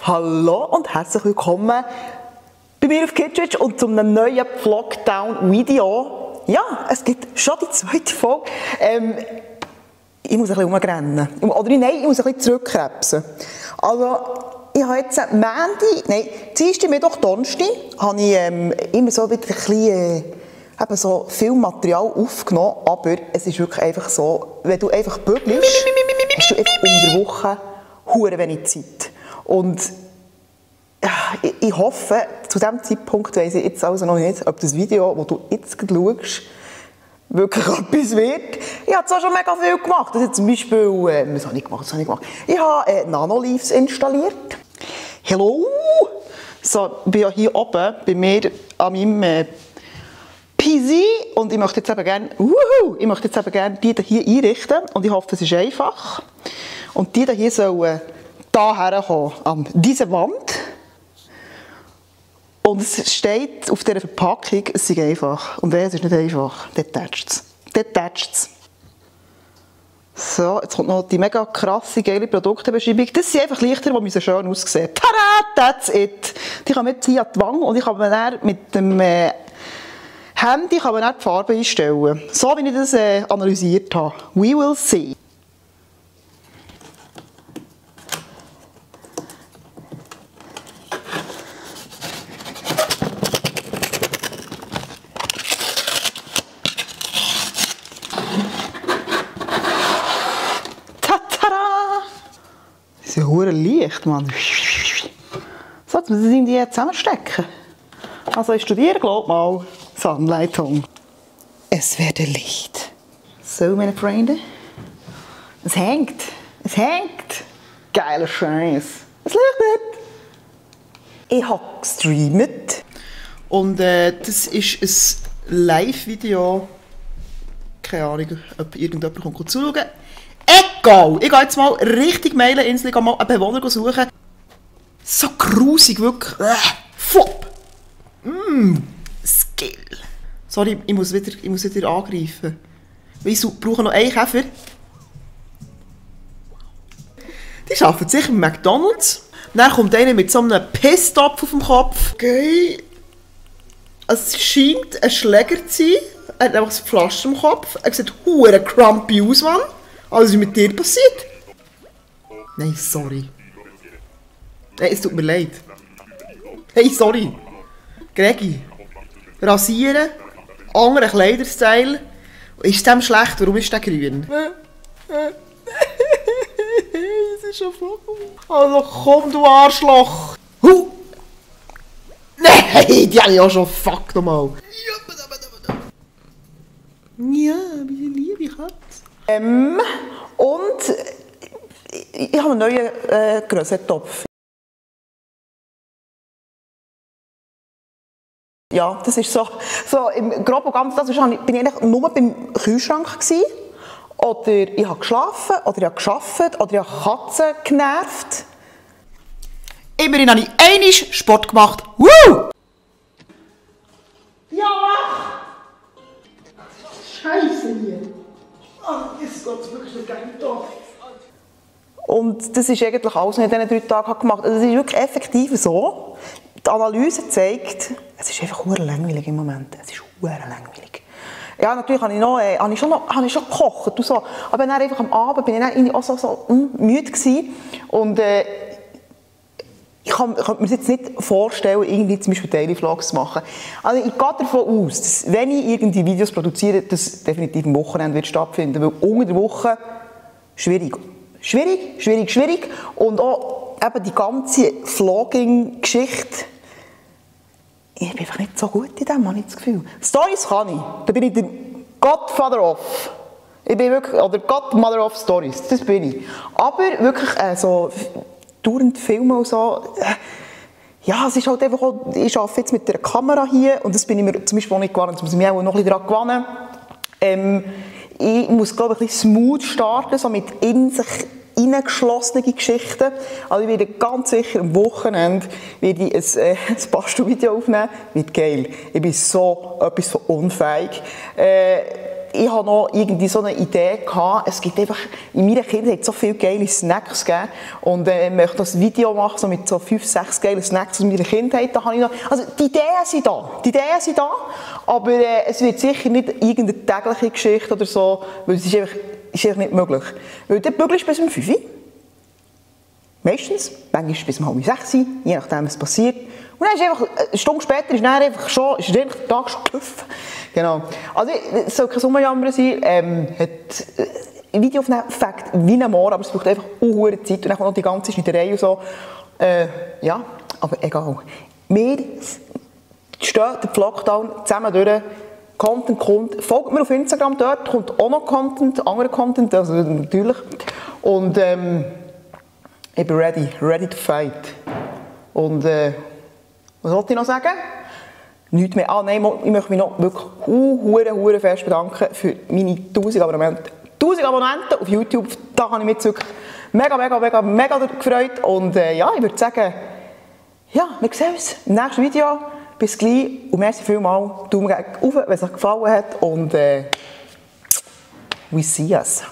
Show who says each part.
Speaker 1: Hallo und herzlich willkommen bei mir auf Kittredge und zu einem neuen Vlogdown-Video. Ja, es gibt schon die zweite Folge. Ich muss ein bisschen rumrennen. Oder nein, ich muss ein bisschen zurückkrebsen. Also, ich habe jetzt Dienstag, Mittwoch, Donnerstag, habe ich immer so wieder ein bisschen, eben so viel Material aufgenommen, aber es ist wirklich einfach so, wenn du einfach bügelst, hast du einfach unter der Woche hure wenig Zeit. Und ich hoffe, zu diesem Zeitpunkt weiss ich jetzt also noch nicht, ob das Video, das du jetzt schaust, wirklich etwas wird. Ich habe zwar schon mega viel gemacht. Also zum Beispiel, was habe ich gemacht? Ich habe Nanoleafs installiert. Hello! So, ich bin ja hier oben bei mir an meinem PC und ich möchte jetzt eben gerne, die hier einrichten und ich hoffe, das ist einfach. Und die hier sollen hierher kommen, an diese Wand. Und es steht auf dieser Verpackung, es sei einfach. Und es ist nicht einfach. Dort tätscht es. So, jetzt kommt noch die mega krasse, geile Produktebeschreibung. Das sind einfach Lichter, die schön aussehen. Tada, that's it. Die kann man jetzt hier an die Wange und ich kann dann mit dem Handy die Farbe einstellen. So wie ich das analysiert habe. We will see. Das ist ja hure leicht, Mann. So, jetzt muss ich das irgendwie zusammenstecken. Also ich studiere, glaube ich, mal Anleitung. Es werde Licht. So, meine Freunde. Es hängt. Es hängt. Geiler Scheiß. Es leuchtet. Ich habe gestreamt. Und das ist ein Live-Video. Keine Ahnung, ob irgendjemand kommt zuschauen. Egal! Ich gehe jetzt mal richtig Meileninsel, ich gehe mal einen Bewohner suchen. So grusig, wirklich. Flop! Skill. Sorry, ich muss wieder angreifen. Ich brauche noch einen Käfer. Die arbeiten sicher im McDonald's. Dann kommt einer mit so einem Pisstopf auf dem Kopf. Okay. Es scheint ein Schläger zu sein. Er hat einfach eine Flasche im Kopf. Er sieht hure crumpy aus, Mann. Was ist mit dir passiert? Nein, sorry. Hey, es tut mir leid. Hey, sorry. Gregi. Rasieren. Anderer Kleiderstyle. Ist dem schlecht? Warum ist der grün? Es ist schon voll. Also komm, du Arschloch. Nein, die habe ich auch schon. Fuck nochmal. Ja, meine liebe Katze. Und ich habe einen neuen Grössetopf. Ja, das ist so im Groben und Ganzen, bin ich eigentlich nur beim Kühlschrank gewesen. Oder ich habe geschlafen, oder ich habe gearbeitet, oder ich habe Katzen genervt. Immerhin habe ich einmal Sport gemacht. Woo! Ja! Scheiße hier! Jetzt geht es wirklich nicht gegen den Tag. Und das ist eigentlich alles, was ich in diesen 3 Tagen gemacht habe. Also es ist wirklich effektiv so. Die Analyse zeigt, es ist einfach hure langweilig im Moment. Es ist hure langweilig. Ja, natürlich habe ich schon gekocht und so. Aber dann einfach am Abend bin ich dann auch so müde gewesen. Und ich kann mir jetzt nicht vorstellen, irgendwie zum Beispiel Daily Vlogs zu machen. Also ich gehe davon aus, dass wenn ich irgendwie Videos produziere, das definitiv am Wochenende wird stattfinden, weil unter der Woche schwierig. Schwierig. Und auch eben die ganze Vlogging-Geschichte, ich bin einfach nicht so gut in dem, habe ich das Gefühl. Stories kann ich, da bin ich der Godfather of. Ich bin wirklich, oder Godmother of Stories, das bin ich. Aber wirklich so dauernd Filme und so, ja, es ist halt einfach auch, ich arbeite jetzt mit der Kamera hier und das bin ich mir zum Beispiel auch nicht gewohnt, das muss ich mir auch noch ein bisschen daran gewöhnen. Ich muss, glaube ich, ein bisschen smooth starten, so mit in sich hineingeschlossene Geschichten. Also ich werde ganz sicher am Wochenende ein Bastelvideo aufnehmen. Wird geil. Ich bin so etwas von unfähig. ich habe noch irgendwie so eine Idee gehabt, es gibt einfach, in meiner Kindheit so viele geile Snacks gegeben und ich möchte ein Video machen, so mit so 5, 6 geilen Snacks aus meiner Kindheit, da habe ich noch, also die Ideen sind da, aber es wird sicher nicht irgendeine tägliche Geschichte oder so, weil es ist einfach nicht möglich. Weil dort bügelst du bis um 5 Uhr. Meistens, manchmal bis um 5, 6 Uhr, je nachdem was passiert. Und dann ist einfach, eine Stunde später ist dann einfach schon, ist der Tag schon gelaufen. Genau. Also, es soll kein Sommerjammer sein, hat ein Video aufnehmen, Fakt wie ein Moor, aber es braucht einfach eine Zeit und dann kommt noch die ganze Schneiderei und so. Ja, aber egal. Wir stehen den Lockdown zusammen durch. Content kommt. Folgt mir auf Instagram, dort kommt auch noch Content, anderer Content, also natürlich. Und ich bin ready to fight. Und was wollte ich noch sagen? Nichts mehr. Ah nein, ich möchte mich noch wirklich hure fest bedanken für meine 1000 Abonnenten. 1000 Abonnenten auf YouTube, da habe ich mich jetzt wirklich mega gefreut. Und ja, ich würde sagen, ja, wir sehen uns im nächsten Video. Bis gleich und merci vielmals. Daumen hoch, wenn es euch gefallen hat. Und we see us.